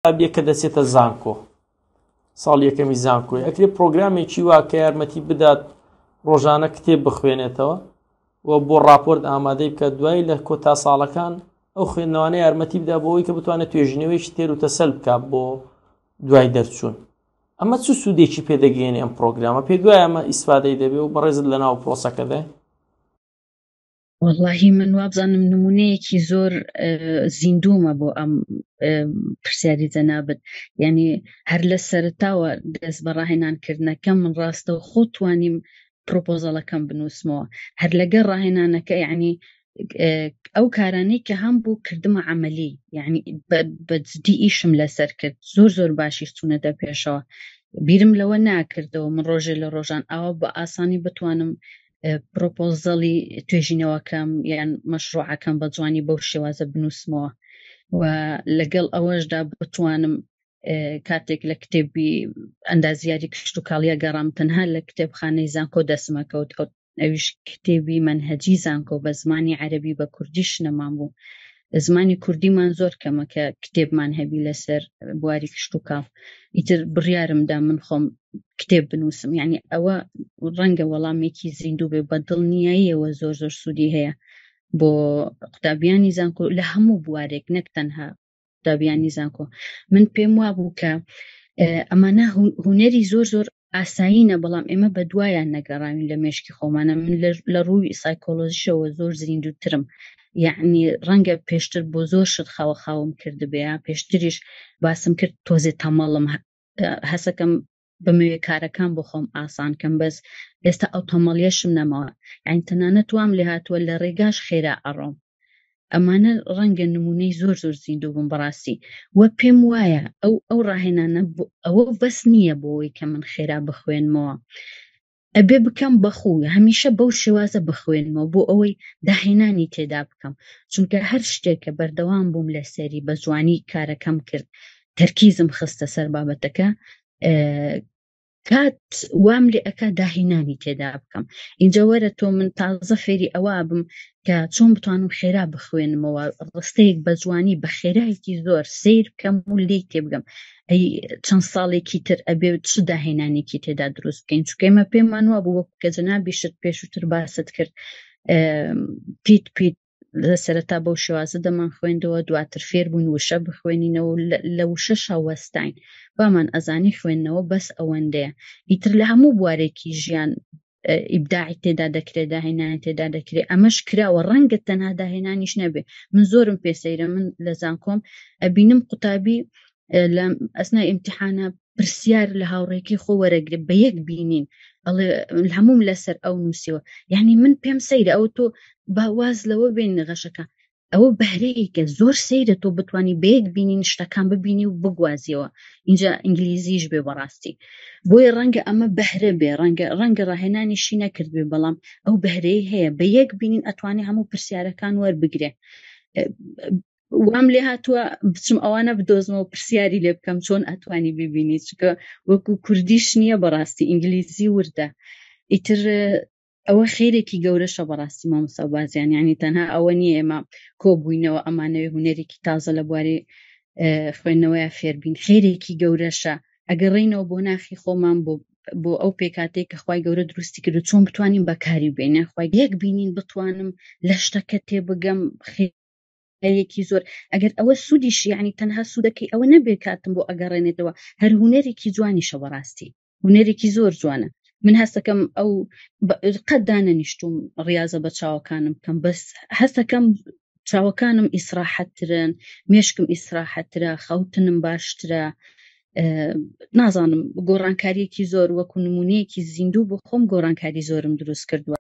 قوتابیەک کە دەچێتە زانکۆ ساڵ یەکەمی زانکۆی ئەکرێ پرۆگرامێکی وا کە یارمەتی بدات ڕۆژانە کتێب بخوێنێتەوە و بۆ راپۆرت ئامادەی بکات دوایی لە کۆتا ساڵەکان ئەو خوێندنەوانە یارمەتی بدا بۆ ئەوەی کە بتوانێت توێژینەوەیکی تێر و تەسەل بکات بۆ دوای دەرچوون ئەمە چ سوودێکی پێدەگەێنێ ئەم پرۆگرامە پێ دوای ئەمە ئیسفادەی دەبێ و بەڕێزت لە ناو پرۆسەکەدە وەڵاهی من وابزانم نمونەیەکی زۆر زیندوومە بۆ ئەم پرسیاری جەنابت یعنی هەر لە سەرتاوە دەست بە ڕاهێنانکردنەکەم من ڕاستە و خۆ توانیم پرۆپۆزەڵەکەم بنووسمەوە هەر لەگەڵ ڕاهێنانەکە یعنی ئەو کارانەی کە هەم بوو کردمە عملی یعنی بەجدی ئیشم لەسەر کرد زۆر زۆر باشیش چوونەتە پێشەوە بیرم لەوە ناکردەوە من ڕۆژێ لە ڕۆژان ئاوا بە ئاسانی بتوانم پرۆپۆزەڵی توێژینەوەکەم یان مەشروعەکەم بە جوانی بەو شێوازە بنووسمەوە و لەگەڵ ئەوەشدا بتوانم کاتێک لە کتێبی ئەندازیاری کشتتوکاڵیە گەڕام تەنها لە کتێبخانەی زانکۆ دەسمە کەوت ئەو ئەویش کتێبی مەنهەجی زانکۆ بە زمانی عەربی بە کوردیش نەمان بوو زمانی کوردیمان زۆر کەمە کە کتێبمان هەبی لەسەر بواری کشتتوکاڵ ئیتر بڕیارم دا من خۆم کتێب بنووسم یعنی ئەوە ڕەنگە وەڵامێکی زیندوو بێ بە دڵنیاییەوە زۆر زۆر سوودی هەیە بۆ قوتابیانی زانکۆ لە هەموو بوارێک نەک تەنها قوتابیانی زانکۆ من پێم وابوو کە ئەمانە هوەری زۆر زۆر ئاسایینە بەڵام ئێمە بە دوایان نەگەڕاوین لە مێشکی خۆمانە من لە ڕووی سایکۆلۆژیشەوە زۆر زیندووترم یعنی ڕەنگە پێشتر بۆ زۆر شت خاوە خاوم کردبێ پێشتریش باسم کرد تۆزێ تەمەڵم هەسەکەم بمەوێ کارەکان بۆ خۆم ئاسان کەم بەس ئێستا ئەو تەمەڵیەشم نەماوە یعنی تەنانەت وام لێ هاتووە لە ڕێگاش خێرا ئەڕۆم ئەمانە ڕەنگە نمونەی زۆر زۆر زیندوو بوون بەڕاستی و پێم وایە ئەو ئەو ڕاهێنانە ئەوە بەس نییە بۆ ئەوەی کە من خێرا بخوێنمەوە ئەبێ بکەم بەخوو هەمیشە بەو شێوازە بخوێنمەوە بۆ ئەوەی داهێنانی تێدا بکەم چونکە هەر شتێک کە بەردەوام بووم لەسەری بە جوانی کارەکەم کرد تەرکیزم خستە سەر بابەتەکە کات وام لێ ئەکا داهێنانی تێدا بکەم اینجا وەرە تۆ من تازە فێری ئەوە بم کە چۆن بتوانم خێرا بخوێنمەوە ڕستەیەک بە جوانی بە خێرایەکی زۆر سیر بکەم و لێی تێبگەم ئەی چەند ساڵێکی تر ئەبێ چ داهێنانێکی تێدا دروست بکەین چونکە ئێمە پێمان وا بوو وەکو کە جەنابیشت پێشووتر باست کرد پیت پیت لە سەرەتا بەو شێوازە دەمان خوێندەوە دواتر فێر بوون وشە بخوێنینەوە لە وشەشا وەستاین بامان ئەزانی خوێندنەوە بەس ئەوەندەیە ئیتر لە هەموو بوارێکی ژیان ئیبداعی تێدا دەکرێت داهێنانی تێدا دەکرێت ئەمەش کراوە ڕەنگە تەنها داهێنانیش نەبێ من زۆرم پێ سەیرە من لە زانکۆم ئەبینم قوتابی لە ئەسنای ئیمتحانە پرسیار لە هاوڕێکی خۆ وەرەگرێ بە یەک بینین ئەڵێ هەموم لەسەر ئەو نووسیوە یعنی من پێم سەیرە ئەو تۆ باواز لەوە بێن غەشەکە ئەوە بەهرەیەکە زۆر سەیرە تۆ بتانی بە یەک بینین شتەکان ببینی و بگوازیەوە اینجا ئینگلیزیش بێ بەڕاستی بۆیە ڕەنگە ئەمە بەهرە بێ ڕەنگە ڕەنگە ڕاهێنانیشی نەکرد بێ بەڵام ئەو بەهرەی هەیە بە یەک بینین ئەتوانێ هەموو پرسیارەکان وەربگرێ وام لێ هاتووە بچم ئەوانە بدۆزمەوە پرسیاری لێ بکەم چۆن ئەتوانی ببینی چکە وەکو کوردیش نییە بەڕاستی ئینگلیزی وردە ئیتر ئەوە خێرێکی گەورەشە بەڕاستی مامۆستا بازیان یعنی تەنها ئەوە نییە ئێمە کۆبووینەوە ئەمانەوێ هوەرێکی تازە لە بواری خوێندنەوەیە فێربین خێرێکی گەورەشە ئەگەڕینەوە بۆ ناخی خۆمان بۆ بۆ ئەو پێکاتێک کە خی گەورە دروستی کرد و چۆن بتوانین بەکاری بێنە خی یەک بینین بتوانم لە شتەکە تێبگەم خێرێکی زۆر ئەگەر ئەوە سوودیش یعنی تەنها سوودەکەی ئەوە نەبێ کاتم بۆ ئەگەڕێنێتەوە هەر هوەرێکی جوانیشە بەڕاستی هونەرێکی زۆر جوانە من هەستەکەم ئەو قەت دانەنیشتوم ڕاضە بە چاوەکانم بکەم بەس هەستەکەم چاوەکانم ئیسراحەترن مێشکم ئیسراحەترە خەوتنم باشترە نازانم گۆڕانکاریەکی زۆر وەکو نمونەیەکی زیندوو بۆ خۆم گۆڕانکاری زۆرم دروست کردووە.